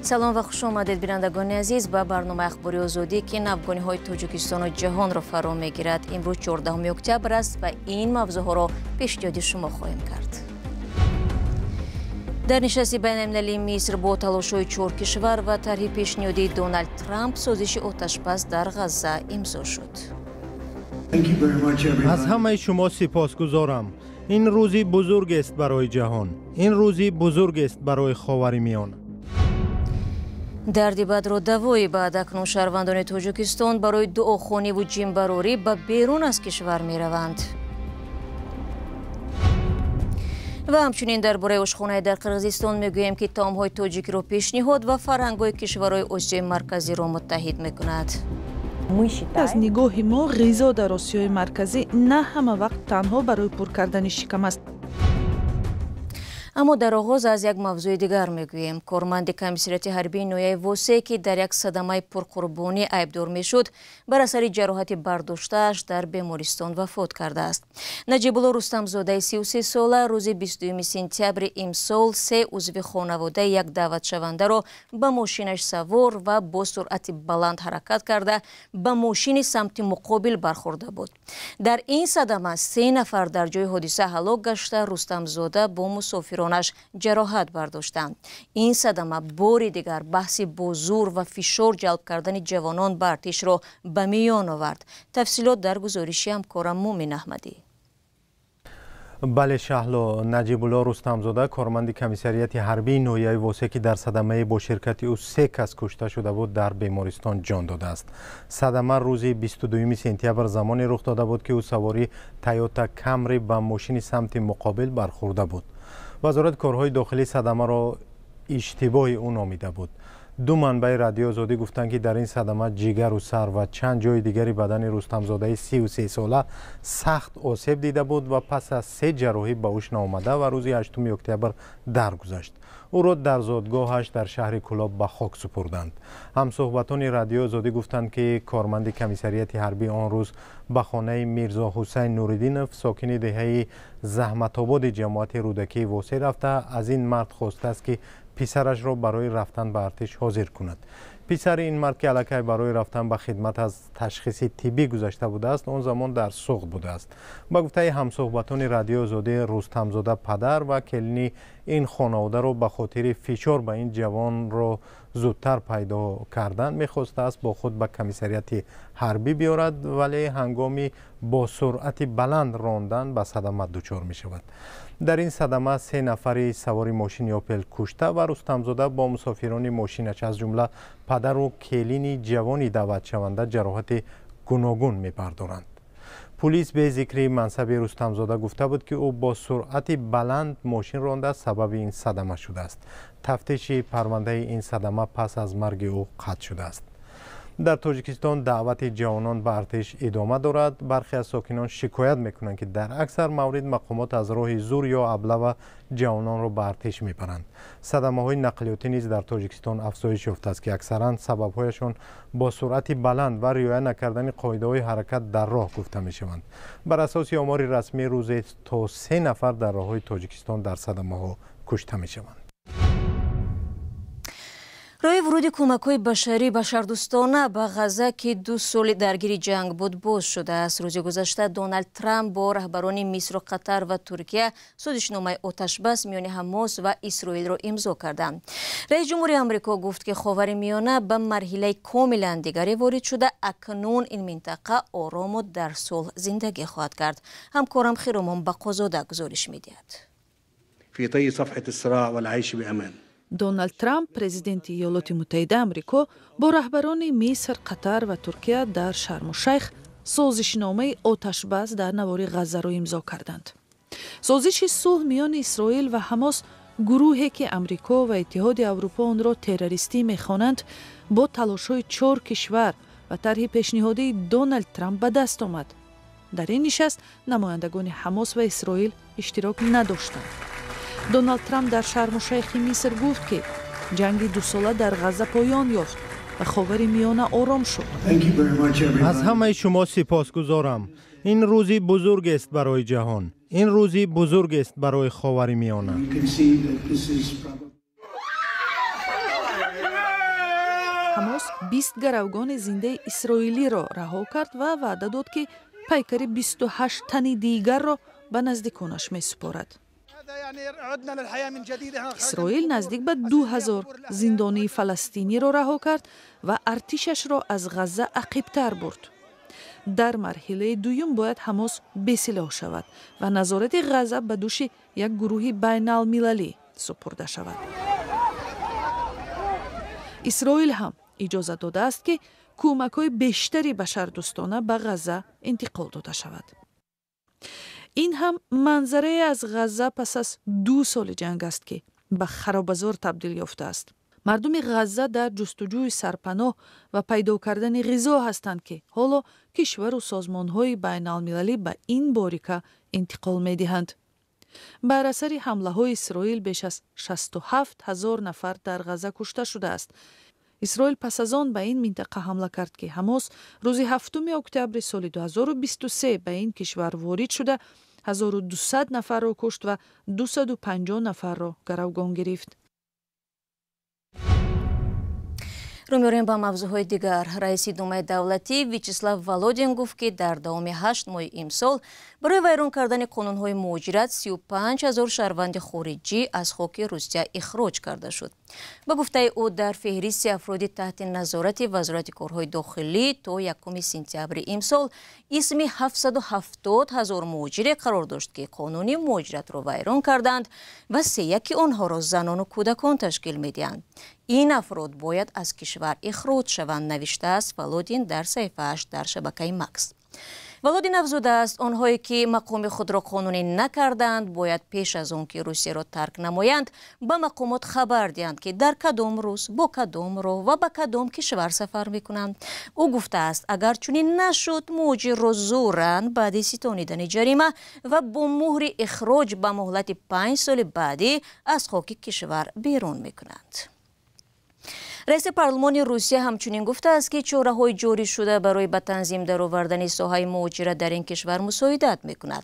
Салом ва хуш омадед, бинандагони азиз, ба барномаи Ахбори Озодӣ, ки навгониҳои Тоҷикистону ҷаҳонро фаро мегирад. Имрӯз 14 октябр аст ва ин мавзӯъҳоро пешниҳоди шумо хоҳем кард. Дар нишасти байналмилалии Миср бо талошҳои чор кишвар ва тарҳи пешниҳодии Доналд Трамп созиши оташбас дар Ғазза имзо шуд. Аз ҳамаи шумо сипосгузорам. Ин рӯзи бузургест барои ҷаҳон. Ин рӯзи бузургест барои Ховари Миёна. Дарди бадро давои баъд акнун шаҳрвандони Тоҷикистон барои дуохониву ҷинбарорӣ ба берун аз кишвар мераванд. Ва ҳамчунин дар бораи ошхонаи дар Қирғизистон мегӯем, ки таомҳои тоҷикиро пешниҳод ва фарҳангҳои кишварҳои Осиёи Марказиро муттаҳид мекунад. Аз нигоҳи мо ғизо дар Осиёи Марказӣ на ҳама вақт танҳо барои пур кардани шикам аст. Аммо дар оғоз аз як мавзӯи дигар мегӯем. Корманди комиссариати ҳарбии ноҳияи Восе, ки дар як садамаи пурқурбонӣ айбдор мешуд, бар асари ҷароҳати бардоштааш дар бемористон вафот кардааст. Наҷибулло Рустамзодаи 33 сола рӯзи 22 сентябри имсол се узви хонаводаи як даъватшавандаро ба мошинаш савор ва бо суръати баланд ҳаракат карда ба мошини самти муқобил бархӯрда буд. Дар ин садама се нафар дар ҷои ҳодиса ҳалок гашта, Рустамзода бо мусофирон ҷароҳат бардоштанд. Ин садама бори дигар баҳси бо зур ва фишор ҷалб кардани ҷавонон ба артишро ба миён овард. Тафсилот дар гузориши ҳамкорам Мумин Аҳмадӣ. Бале, Шаҳло, Наҷибулло Рустамзода, корманди комиссарияти ҳарбии ноҳияи Восе, ки дар садамаи бо ширкати ӯ се кас кушта шуда буд, дар бемористон ҷон додааст. Садама рӯзи 22 сентябр замоне рух дода буд, ки ӯ савори Тойота Камри ба мошини самти муқобил бархӯрда буд. Вазорати корҳои дохилӣ садамаро иштибоҳи ӯ номида буд. Ду манбаи Радиои Озодӣ гуфтанд, ки дар ин садама ҷигару сар ва чанд ҷои дигари бадани Рустамзодаи 33 сола сахт осеб дида буд ва пас аз се ҷарроҳӣ ба ҳуш наомада ва рӯзи 8 октябр даргузашт. Ӯро дар зодгоҳаш дар шаҳри Кӯлоб ба хок супурданд. Ҳамсӯҳбатони Радиои Озодӣ гуфтанд, ки корманди комиссарияти ҳарбӣ он рӯз ба хонаи Мирзо Ҳусайн Нуриддинов, сокини деҳаи Заҳматободи ҷамоати Рӯдакии Восе рафта, аз ин мард хостааст, ки писарашро барои рафтан ба артиш ҳозир кунад. Писари ин мард, ки аллакай барои рафтан ба хидмат аз ташхиси тиббӣ гузашта будааст, он замон дар Суғд будааст. Ба гуфтаи ҳамсӯҳбатони Радиои Озодӣ, Рустамзода падар ва келини ин хонаводаро ба хотири фишор ба ин ҷавонро зудтар пайдо кардан мехостааст бо худ ба комиссарияти ҳарбӣ биёрад, вале ҳангоми бо суръати баланд рондан ба садама дучор мешавад. Дар ин садама се нафари савори мошини Опел кушта ва Рустамзода бо мусофирони мошинаш, аз ҷумла падару келини ҷавони даъватшаванда, ҷароҳати гуногун мебардоранд. Пулис бе зикри мансаби Рустамзода гуфта буд, ки ӯ бо суръати баланд мошин ронда сабаби ин садама шудааст. Тафтиши парвандаи ин садама пас аз марги ӯ қатъ шудааст. Дар Тоҷикистон даъвати ҷавонон ба артиш идома дорад. Бархе аз сокинон шикоят мекунанд, ки дар аксар маврид мақомот аз роҳи зур ё аблава ҷавононро ба артиш мебаранд. Садамаҳои нақлиётӣ низ дар Тоҷикистон афзоиш ёфтааст, ки аксаран сабабҳояшон бо суръати баланд ва риоя накардани қоидаҳои ҳаракат дар роҳ гуфта мешаванд. Бар асоси омори расмӣ, рӯзе то се нафар дар роҳҳои Тоҷикистон дар садамаҳо кушта мешаванд. Роҳи вуруди кӯмакҳои башарӣ башардӯстона ба Ғазза, ки ду соли даргири ҷанг буд, боз шудааст. Рӯзи гузашта Доналд Трамп бо раҳбарони Мисру Қатар ва Туркия созишномаи оташбас миёни Ҳамос ва Исроилро имзо карданд. Раиси ҷумҳури Амрико гуфт, ки Ховари Миёна ба марҳилаи комилан дигаре ворид шуда, акнун ин минтақа орому дар сулҳ зиндагӣ хоҳад кард. Ҳамкорам Хиромон Бақозода гузориш медиҳад. Доналд Трамп, президенти Иёлоти Муттаҳидаи Амрико, бо раҳбарони Миср, Қатар ва Туркия дар Шарму-Шайх созишномаи оташбас дар навори Ғаззаро имзо карданд. Созиши сулҳ миёни Исроил ва Ҳамос, гурӯҳе ки Амрико ва Иттиҳоди Аврупо онро террористӣ мехонанд, бо талошҳои чор кишвар ва тарҳи пешниҳодии Доналд Трамп ба даст омад. Дар ин нишаст намояндагони Ҳамос ва Исроил иштирок надоштанд. Доналд Трамп дар Шарму-Шайхи Миср гуфт, ки ҷанги дусола дар Ғазза поён ёфт ва Ховари Миёна ором шуд. Аз ҳамаи шумо сипосгузорам. Ин рӯзи бузургест барои ҷаҳон. Ин рӯзи бузургест барои Ховари Миёна. Ҳамос 20 гаравгони зиндаи исроилиро раҳо кард ва ваъда дод, ки пайкари 28 тани дигарро ба наздиконаш месупорад. Исроил наздик ба 2000 зиндонии фаластиниро раҳо кард ва артишашро аз Ғазза ақибтар бурд. Дар марҳилаи дуюм бояд Ҳамос бесилоҳ шавад ва назорати Ғазза ба дӯши як гурӯҳи байналмилалӣ супурда шавад. Исроил ҳам иҷоза додааст, ки кӯмакҳои бештари башардӯстона ба Ғазза интиқол дода шавад. Ин ҳам манзарае аз Ғазза пас аз 2 соли ҷанг аст, ки ба харобазор табдил ёфтааст. Мардуми Ғазза дар ҷустуҷӯи сарпаноҳ ва пайдо кардани ғизо ҳастанд, ки ҳоло кишвару созмонҳои байналмилалӣ ба ин борика интиқол медиҳанд. Бар асари ҳамлаҳои Исроил беш аз 67 ҳазор нафар дар Ғазза кушта шудааст. Исроил пас аз он ба ин минтақа ҳамла кард, ки Ҳамос рӯзи 7 октябри соли 2023 ба ин кишвар ворид шуда 1200 нафарро кушт ва 250 нафарро гаравгон гирифт. Рӯ меорем ба мавзӯъҳои дигар. Раиси Думаи давлатӣ Вячеслав Володин гуфт, ки дар давоми 8 моҳи имсол барои вайрон кардани қонунҳои муҳоҷират 35 ҳазор шаҳрванди хориҷӣ аз хоки Русия ихроҷ карда шуд. Ба гуфтаи ӯ, дар феҳристи афроди таҳти назорати Вазорати корҳои дохилӣ то 1 сентябри имсол исми 770 ҳазор муҳоҷире қарор дошт, ки қонуни муҳоҷиратро вайрон карданд ва сеяки онҳоро занону кӯдакон ташкил медиҳанд. Ин афрод бояд аз кишвар ихроҷ шаванд, навиштааст Володин дар саҳифааш дар шабакаи Макс. Володин афзудааст, онҳое ки мақоми худро қонунӣ накарданд, бояд пеш аз он ки Русияро тарк намоянд, ба мақомот хабар диҳанд, ки дар кадом рӯз, бо кадом роҳ ва ба кадом кишвар сафар мекунанд. Ӯ гуфтааст, агар чунин нашуд, муҳоҷирро зӯран баъди ситонидани ҷарима ва бо муҳри ихроҷ ба муҳлати 5 соли баъдӣ аз хоки кишвар берун мекунанд. Раиси парлумони Русия ҳамчунин гуфтааст, ки чораҳои ҷорӣ шуда барои ба танзим даровардани соҳаи муҳоҷират дар ин кишвар мусоидат мекунад.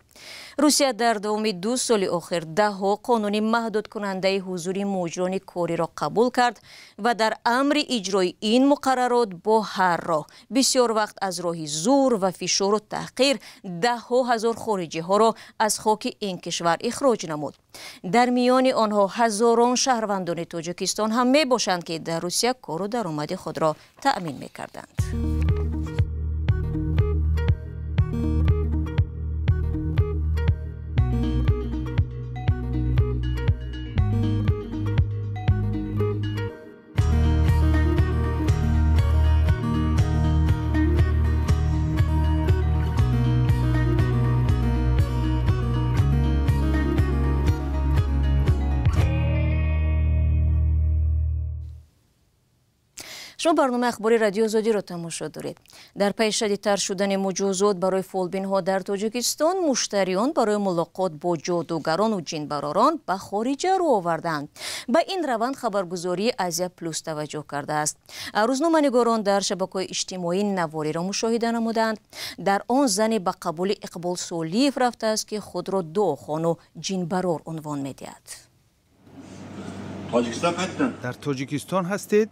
Русия дар давоми 2 соли охир даҳҳо қонуни маҳдудкунандаи ҳузури муҳоҷирони кориро қабул кард ва дар амри иҷрои ин муқаррарот бо ҳар роҳ, бисёр вақт аз роҳи зур ва фишору таҳқир, даҳҳо ҳазор хориҷиҳоро аз хоки ин кишвар ихроҷ намуд. Дар миёни онҳо ҳазорон шаҳрвандони Тоҷикистон ҳам мебошанд, ки дар Русия кору даромади худро таъмин мекарданд. Шумо барномаи ахбори Радиои Озодиро тамошо доред. Дар пайи шадидтар шудани муҷозот барои фолбинҳо дар Тоҷикистон, муштариён барои мулоқот бо ҷодугарону ҷинбаророн ба хориҷа рӯ оварданд. Ба ин раванд хабаргузории Азия Плюс таваҷҷӯҳ кардааст. Рӯзноманигорон дар шабакаҳои иҷтимоӣ навориро мушоҳида намуданд. Дар он зане ба қабули Иқбол Солиев рафтааст, ки худро дуохону ҷинбарор унвон медиҳад. Дар Тоҷикистон ҳастед?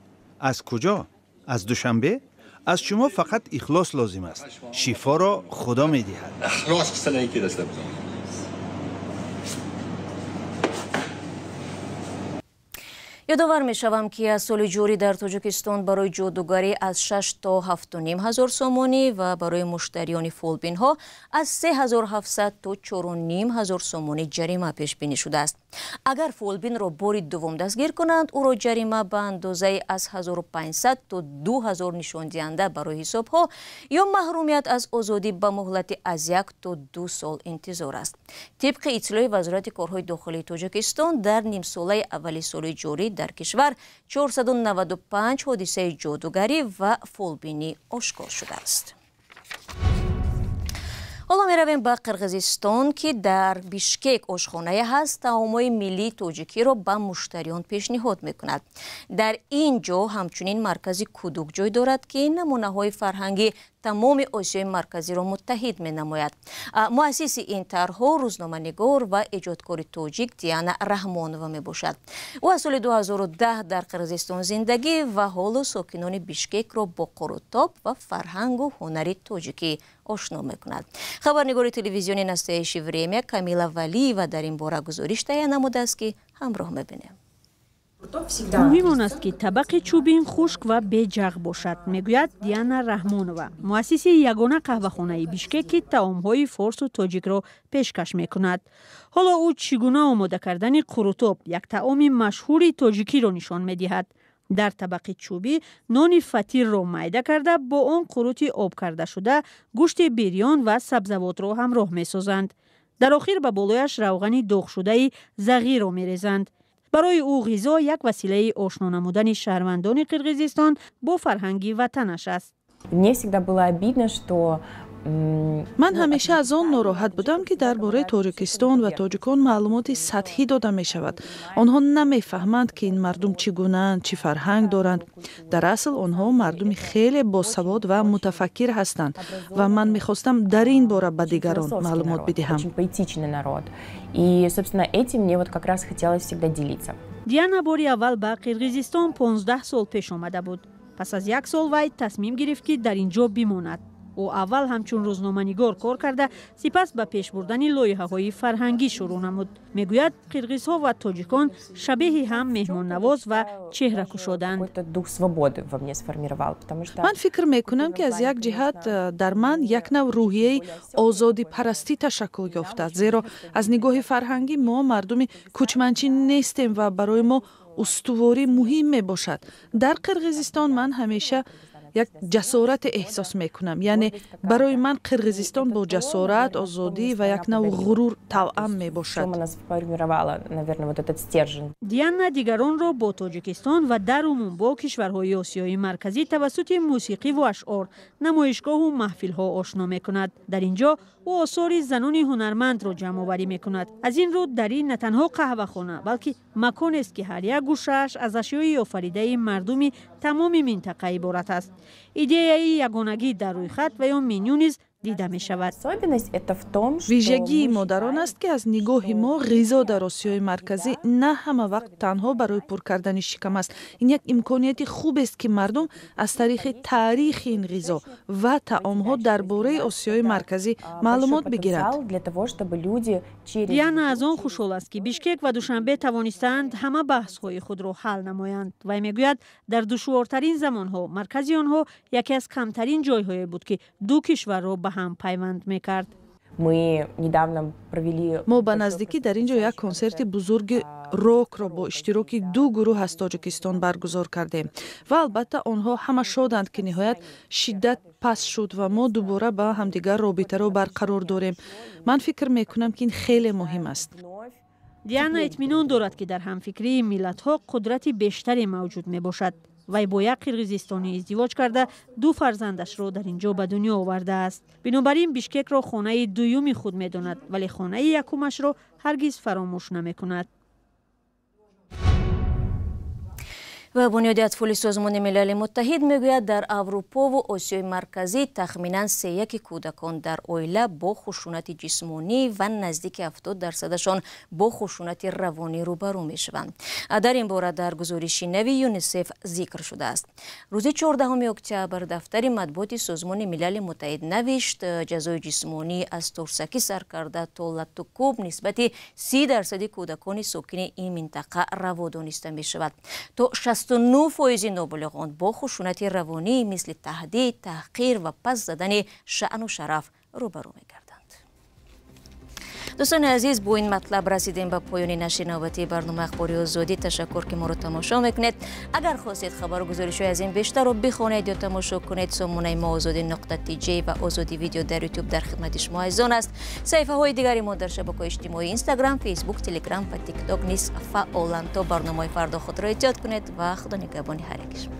Аз куҷо? Аз Душанбе? Аз шумо фақат ихлос лозим аст. Шифоро Худо медиҳад. Ёдовар мешавам, ки аз соли ҷорӣ дар Тоҷикистон барои ҷодугарӣ аз 6 то 7,5 ҳазор сомонӣ ва барои муштариёни фолбинҳо аз 3700 то 4,5 ҳазор сомонӣ ҷарима пешбинӣ шудааст. Агар фолбинро бори дуввум дастгир кунанд, ӯро ҷарима ба андозаи аз 1500 то 2000 нишондиҳанда барои ҳисобҳо ё маҳрумият аз озодӣ ба муҳлати аз 1 то 2 сол интизор аст. Тибқи иттилои Вазорати корҳои дохилии Тоҷикистон, дар нимсолаи аввали соли ҷорӣ дар кишвар 495 ҳодисаи ҷодугарӣ ва фолбинӣ ошкор шудааст. Ҳоло меравем ба Қирғизистон, ки дар Бишкек ошхонае ҳаст таомҳои миллии тоҷикиро ба муштариён пешниҳод мекунад. Дар ин ҷо ҳамчунин маркази кӯдук ҷой дорад, ки намунаҳои фарҳанги тамоми Осиёи Марказиро муттаҳид менамояд. Муассиси ин тарҳҳо рӯзноманигор ва эҷодкори тоҷик Диана Раҳмонова мебошад. Ӯ аз соли 2010 дар Қирғизистон зиндагӣ ва ҳоло сокинони Бишкекро бо қурутоб ва фарҳангу ҳунари тоҷикӣ ошно мекунад. Хабарнигори телевизиони «Настоящее время» Камила Валиева дар ин бора гузориш таҳия намудааст, ки ҳамроҳ мебинем. Муҳим он аст, ки табақи чӯбин хушк ва беҷағ бошад, мегӯяд Диана Раҳмонова, муассиси ягона қаҳвахонаи Бишкек, ки таомҳои форсу тоҷикро пешкаш мекунад. Ҳоло ӯ чӣ гуна омода кардани қурутоб, як таоми машҳури тоҷикиро нишон медиҳад. Дар табақи чӯбӣ нони фатирро майда карда, бо он қурути об кардашуда, гӯшти бирён ва сабзавотро ҳамроҳ месозанд. Дар охир ба болояш равғани доғшудаи зағирро мерезанд. Барои ӯ ғизо як василаи ошно намудани шаҳрвандони Қирғизистон бо фарҳанги ватанаш аст. Мне всегда было обидно, что Ман ҳамеша аз он нороҳат будам, ки дар бораи Тоҷикистон ва тоҷикон маълумоти сатҳӣ дода мешавад. Онҳо намефаҳманд, ки ин мардум чӣ гунаанд, чӣ фарҳанг доранд. Дар асл онҳо мардуми хеле босавод ва мутафаккир ҳастанд ва ман мехостам дар ин бора ба дигарон маълумот бидиҳам. И, собственно, этим мне вот как раз хотелось всегда делиться. Диана бори аввал ба Қирғизистон 15 сол пеш омада буд. Пас аз як сол вай тасмим гирифт, ки дар ин ҷо бимонад. Ӯ аввал ҳамчун рӯзноманигор кор карда, сипас ба пеш бурдани лоиҳаҳои фарҳангӣ шурӯъ намуд. Мегӯяд, қирғизҳо ва тоҷикон шабеҳи ҳам меҳмоннавоз ва чеҳракушоданд. Ман фикр мекунам, ки аз як ҷиҳат дар ман як нав рӯҳияи озодипарастӣ ташаккул ёфтааст, зеро аз нигоҳи фарҳангӣ мо мардуми кӯчманчӣ нестем ва барои мо устуворӣ муҳим мебошад. Дар Қирғизистон ман ҳамеша як ҷасорате эҳсос мекунам, яъне барои ман Қирғизистон бо ҷасорат, озодӣ ва як нав ғурур тавъам мебошад. Диана дигаронро бо Тоҷикистон ва дар умум бо кишварҳои Осиёи Марказӣ тавассути мусиқиву ашъор, намоишгоҳу маҳфилҳо ошно мекунад. Дар ин ҷо ӯ осори занони ҳунармандро ҷамъоварӣ мекунад. Аз ин рӯ дар ин на танҳо қаҳвахона, балки маконест, ки ҳар як гӯшааш аз ашёи офаридаи мардуми тамоми минтақа иборат аст. Идеяи ягонагӣ дар рӯйхат ва ё меню низ дида мешавад. Вижагии мо дар он аст, ки аз нигоҳи мо ғизо дар Осиёи Марказӣ на ҳама вақт танҳо барои пур кардани шикам аст. Ин як имконияти хубест, ки мардум аз тариқи таърихи ин ғизо ва таомҳо дар бораи Осиёи Марказӣ маълумот бигиранд. Диана аз он хушҳол аст, ки Бишкек ва Душанбе тавонистаанд ҳама баҳсҳои худро ҳал намоянд. Вай мегӯяд, дар душвортарин замонҳо маркази онҳо яке аз камтарин ҷойҳое буд, ки ду кишварро ба ҳам пайванд мекард. Мо ба наздикӣ дар ин ҷо як консерти бузурги рокро бо иштироки ду гурӯҳ аз Тоҷикистон баргузор кардем ва албатта онҳо ҳама шоданд, ки ниҳоят шиддат паст шуд ва мо дубора ба ҳамдигар робитаро барқарор дорем. Ман фикр мекунам, ки ин хеле муҳим аст. Диана итминон дорад, ки дар ҳамфикрии миллатҳо қудрати бештаре мавҷуд мебошад. Вай бо як қирғизистонӣ издивоҷ карда, ду фарзандашро дар ин ҷо ба дунё овардааст. Бинобар ин Бишкекро хонаи дуюми худ медонад, вале хонаи якумашро ҳаргиз фаромӯш намекунад. Ва Бунёди атфоли Созмони Милали Муттаҳид мегӯяд, дар Аврупову Осиёи Марказӣ тахминан сеяки кӯдакон дар оила бо хушунати ҷисмонӣ ва наздики 70 дарсадашон бо хушунати равонӣ рӯбарӯ мешаванд. Дар ин бора дар гузориши нави ЮНИСЕФ зикр шудааст. Рӯзи 14 октябр дафтари матбуоти Созмони Милали Муттаҳид навишт, ҷазои ҷисмонӣ аз торсакӣ сар карда то латтукӯб нисбати 30 дарсади кӯдакони сокини ин минтақа раво дониста мешавад. То 69 фоизи ноболиғон бо хушунати равонӣ мисли таҳдид, таҳқир ва паст задани шаъну шараф рӯбарӯ мегарданд. Дӯстони азиз, бо ин матлаб расидем ба поёни нашри навбатии барномаи Ахбори Озодӣ. Ташаккур, ки моро тамошо мекунед. Агар хостед хабару гузоришҳои аз ин бештарро бихонед ё тамошо кунед, сомонаи мо озодӣ.тж ва Озодӣ Видео дар Ютуб дар хидмати шумо азизон аст. Саҳифаҳои дигари мо дар шабакаҳои иҷтимоӣ, Инстаграм, Фейсбук, Телеграм ва Тикток низ фаъоланд. То барномаи фардо худро эҳтиёт кунед ва Худо нигаҳбони ҳар яки шумо.